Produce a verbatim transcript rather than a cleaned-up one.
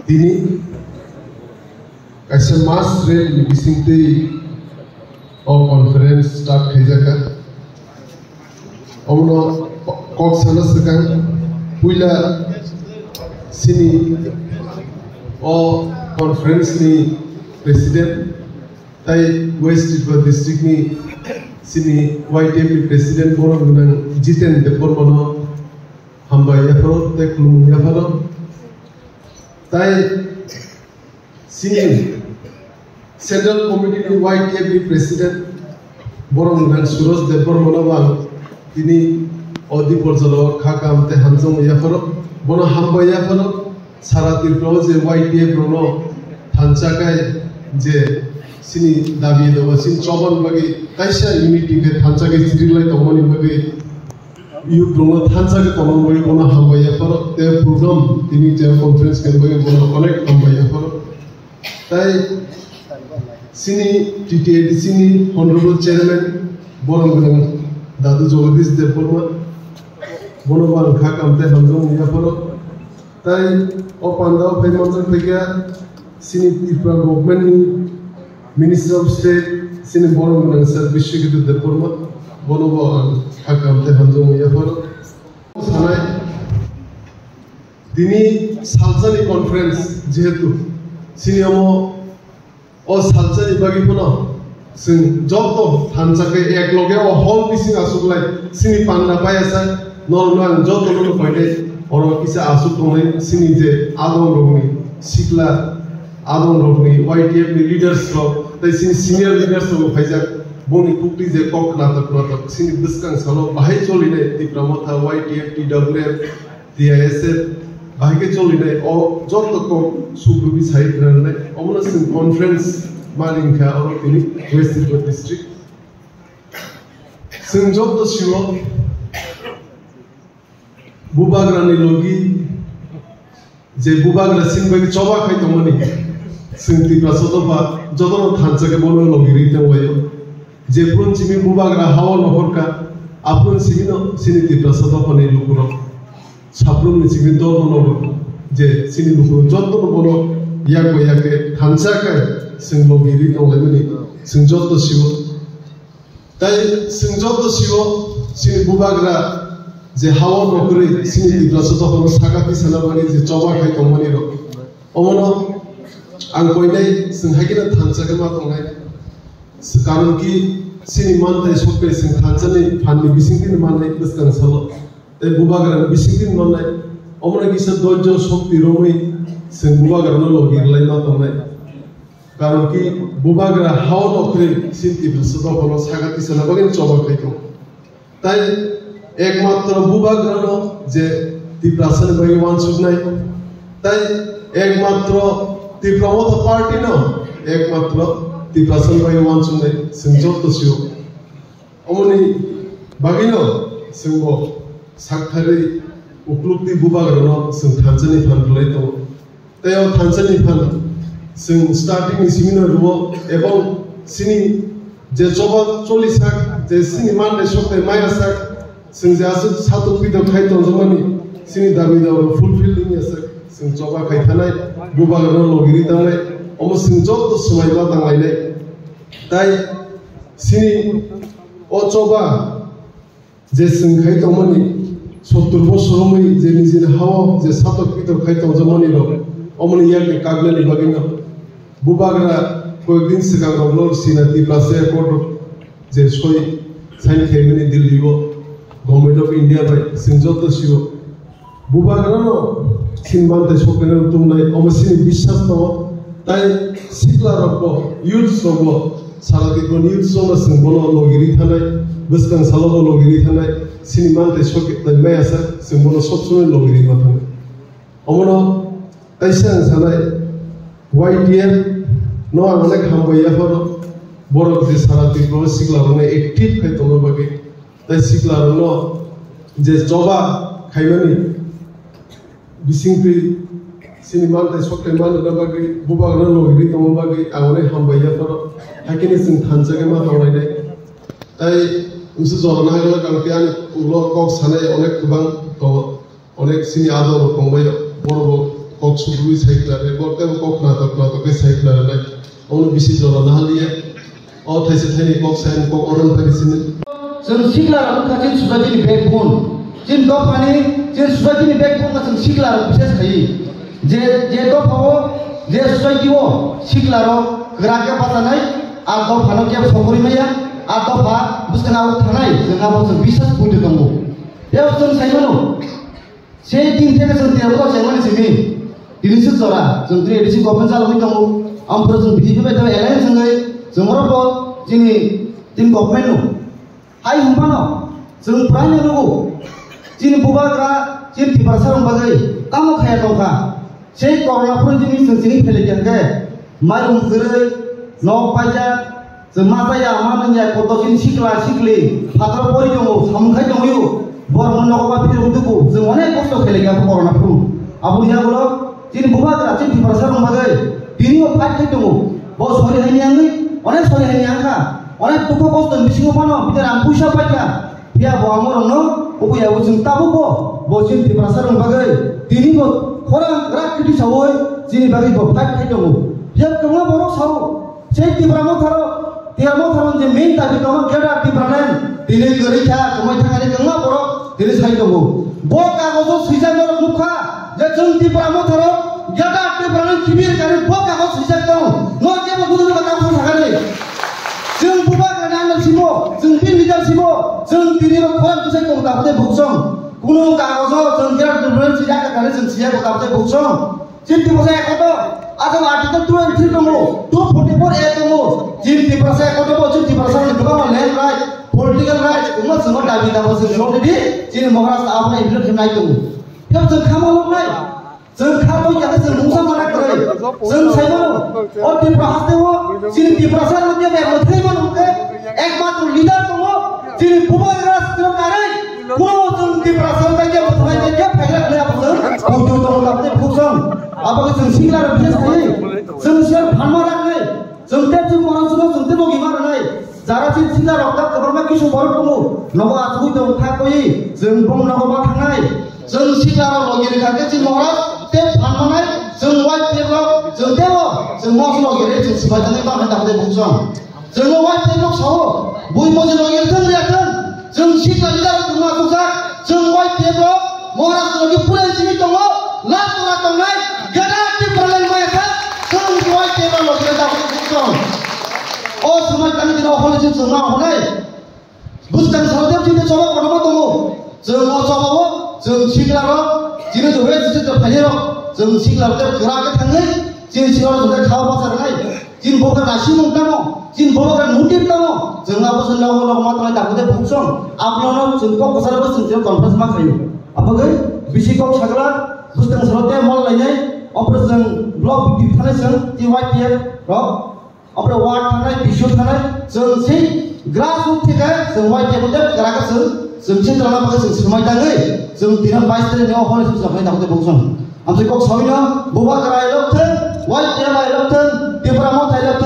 Tini kaisa mass rally ni bisingtwi o conference start khaijakha. Omono kok sana swkang puila sini o conference ni president tai West Tripura district ni sini Y T F ni president bono gwnang Jiten Debbarma no hambai yapharo tei khulumung yapharo. Tai sini Central Committee ni Y T F ni President borok gwnang Suraj Debbarma no ang tini o di porjalo kha kam tei hamjakmung yapharo, bono hambai yapharo, sara Tripura o je Y T F rok no thansa kai je sini dabi dogo sini choban bagwi kaisa unity khe thansa kai chiri lai tongmani bagwi youth rokno thansa khe tongna bagwi bono hambai yapharo tei program tini je conference khe bagwi bono onek hambai yapharo. Tai sini T T A D C ni honorable chairman borom gwnang Dadu Jagadish Debbarma bono bo ang kha kam tei hamjakmung yapharo. Tai o pandao phai manjak tei khe sini Tripura government ni Minister of State sini borom gwnang sir Biswajit Debbarma bono bo ang kha kam tei hamjakmung yapharo. Sanai tini salsani conference jehetu sini omo o salsani bagwi phano chwng joto thansa khe ek loge o hall bising aswk lai sini panda payasa norokno ang jotono no painai oro kisa aswk tongnai sini je adong rokni sikla adong rokni Y T F ni leaders rok tei sini senior leaders rok phaijak boni kukti je kok natok natok sini bwskang salo bahai cholinai Tipra Motha Y T F T W F T I S F bahai khe cholinai o joto kok sukrubwi sai rwnai omono chwng conference mani wngkha oro tini West Tripura district. Chwng joto sio bubagrani logi je bubagra sini bagwi choba khai tongmani chwng Tiprasa dopha jotono thansa khe bono logi rwi tonglaio. Jephru simi bubagra hao nohorkha, aphru simino sini Tiprasa dophani lukurok, saphru ni simi dol no nogo, je sini lukurok joto no bono yak bai yak khe thansa khe chwng logi ri tonglaimani chwng joto sio. Tai chwng joto sio sini bubagra je hao nohorwi sini Tiprasa dophano saka tisana bagwi je choba khai tongmani rok. Omono ang koinai chwng hai kheno thansa khe ma tongnai. Karon ki sini mantai sokpe chwng thansani phanni bisingtwi mannai bwskang salo. Tei bubagrani bisingtwi mannai. Omono kisa doijo sokti romwi chwng bubagrano logi rwlai ma tongnai. Karon ki bubagra hao nohorwi sini Tiprasa dophano saka tisana bagwi choba khai tong. Tai ekmatro bubagrano je Tiprasani bagwi uansuknai, tai ekmatro Tipra Motha Party no ekmatro Tiprasani bagwi uansuknai chwng joto sio. Omoni bagwino chwngbo saktharwi uklukti bubagrano chwng thansani phan rwlai tongo. Tei o thansani phan chwng starting ni simi no rwo ebong sini je choba choli sak je sini mantai soktai maya sak chwng je aswk satok pitok khai tongjakmani sini dabi dawa fulfill wngya sak chwng choba khai thanai bubagrano logi ri tangnai omo chwng joto swmai ma tanglainai tai sini o choba je chwng khai tongmani sottur bosor wngwi je nijini hao je satok pitok khai tongjakmani rok omoni yakni kaknani bagwino bubagra koyekdin swkang rokno sina Tiprasa Accord rok je soi sign khaimani Delhi o Government of India bai chwng joto sio. Bubagrano sini mantai soknaino tongnai omo sini biswas tongo. Tai sikla rokbo, youths rokbo, sara Tiprani youths rokno chwng bono logi ri thanai, bwskang salobo logi ri thanai, sini mantai soknai maya sak chwng bono sob somoi logi ri ma thanai. Omono taisa ang sanai, Y T F no ang onek hambai yapharo, borok je sara Tiprao sikla rokno active khai tongna bagwi. Tai sikla rokno je choba khaimani bisingtwi sini mantai sokthai manna bagwi bubagrano logi tongma bagwi ang onek hambai yapharo. Haikhe chwng thansa khe ma tonglainai. Tai msu jorana hagala kangkhe ani ulo kok sanai onek kwbang tongo. Onek sini ador rok tongbai borok bo Kok sugwi sai khlai, kok tei kok natok natok khe sai khlai. Ono bisi jora nahaliya. O thaisa thaini kok sai kok oron pai sini. Chwng sikla rok wngkha chini society ni backbone. Chini dophani, chini society ni backbone khe chwng sikla rok bises khai. Je, je dopha o, je society o sikla rok kwrak khe bachanai, a dopha no kebo sokori maya, a dopha bwskang o thanai, chwng abo chwng bises buitu tongo. Tei chwng sai mano. Sei din theke chwng tei abo chengmani simi. Tini swk jora, chwng tini A D C government chalogwi tongo. Amphuru chwng B J P bai tei alliance wngwi chwng oro bo chini, chini government no. Hai hwnphano chwng prai no nugo. Chini bubagra, chini Tiprasa rok bagwi tamo khaya tongkha. Sei corona phuru chini chwng chini phele khe mairum kwrwi, nok paijak, Chwng ma taya, ma nungya, kotor chini sikla sikli, phataro pori tongo, samung khai tongwi o, borokno nogo ba phirwi tubu, chwng onek kosto khe lekha corona phuru. Aboni yagulo chini bubagra, chini Tiprasa rok bagwi, tini o fight khai tongo. Bo sori haini yangwi, onek sori haini yangkha, onek dukho kosto ni bisingo phano, bini rang puisa paikha. Phiya bo amorokno, obo yago chwng tabukbo, bo chini Tiprasa rok bagwi, tini bo khorang kwrak kiti sawi, chini bagwi bo fight khai tongo. Phiya kwbangma borok sao, Sei Tipra Motharo, Tipra Motharo je main dabi tongo Greater Tipraland, tini kwrwi kha, kwmai thangani kwbangma borok tini sai tongo. Bo kagojo swijak norok nukha je chwng Tipra Motharo Greater Tipraland kibir kari bo kagojo swijak tong. Norok kebo budu budu tamo sakani. Chwng bubagrani under simo, chwng bini leader simo, chwng tini bo khorang bwsai tongo tabuk tei buksong. Kuno kagojo chwng Greater Tipraland swijak kha kari chwng swijak tongo tabuk tei buksong. Chini Tiprasa ekoto, aswk Article two and three tongo, two forty-four A tongo. Chini Tiprasa ekoto bo, chini Tiprasa ni kwbangma land right, political right, wngma chwngma dabi daba chwng rw di, chini Maharaj abono implement khe nai tongo. Phiya chwng kha ma nuknai, chwng kha tong ya khe chwng mungsa mana kwrwi. Chwng sai mano, o Tripura haste o, chini Tiprasa rok je bai mwthai mano hwnkhe, ekmatro leader tongo, chini Bubagra rok kwrwi. Kuno chwng Tiprasa bai khe bwthai bai khe phaigra khlai abo chwng bujo tongo tabuk tei buksong. Abo khe chwng sikla rok khe sai. Chwng sir phanma rang nai. Chwng tei chwng borok chwng chwng tei logi ma rwnai. Jara chini sikla rok ta kwbangma kisu borok tongo. Nogo achugwi tongo kha koi. Chwng bong nogo ma thangnai. Chwng sikla rok logi rwkha khe chini Maharaj tei phanma nai. Chwng wai tei rok chwng tei bo chwng mos logi rwi chwng swbai thangwi ma khe tabuk tei buksong. Chwngno wai tei nok sao, bui moji no yel thang ya thang. Chwng sikla leader rok wngma sukjak, chwng wai tei rok Maharashtra ni pulai simi tongo, last ora tongnai, gada Tipraland maya thang, chwng wai tei rok no gada tong. O swmai tang dino hole chwng chwng ma honai. Bwskang salo tei chini choba kotorma tongo. Chwng o choba o, chwng sikla rok, chini je west district of Phainairok, chwng sikla rok tei kwrak khe thangwi, chini sikla rok chwng kha basa rwnai. Chini bubagra naisingmung tamo, chini bubagra motive tamo, chwng abo chwng nogo nogo ma tongnai tabuk tei buksong. Abono chwng kok kwcharo bo chwng chwng conference ma khaio. Abagwi bisi kok sakla, bwskang salo tei mol lainai, operation block bikti thanai chwng, chini Y P F rok, operation ward thanai, B C O thanai, chwng sei grassroot theke chwng Y P F tei kwrak khe chwng, chwng chini tongna bagwi chwng swmai tangwi, chwng tino bais tarik ni o hor ni chwng chwng tabuk tei buksong. Amtwi kok sawino, bubagra I love thung, Y P F I love thung, Tipra Motha I love thung.